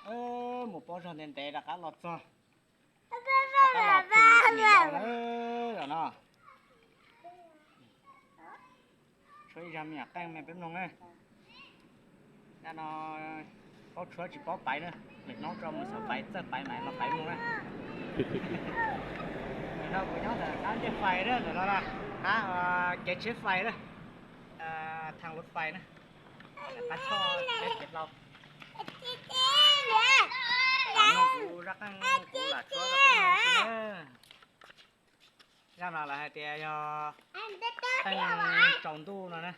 Mus pob zog ntev ntev rov qab los txog, rov qab los pw niam yau lawm no. Tshuab ib zag me nyuam qeej me peb mloog na. Zaj no paub tshuab tsis paub paiv na, lwm hnub tso mus xav paiv txawj paiv mas los paiv mloog na. Nim no kuv nyob ntawm qab ncej fais na, ntawm no na, qab kev tsheb fais na, thaj lub fais na, qab choj tsheb kev hlau. Kuv zaj qeej kuv lam tshuab rau peb mloog xwb na. Zaj no lawv hais tias yog qeej tsaus ntuj no na.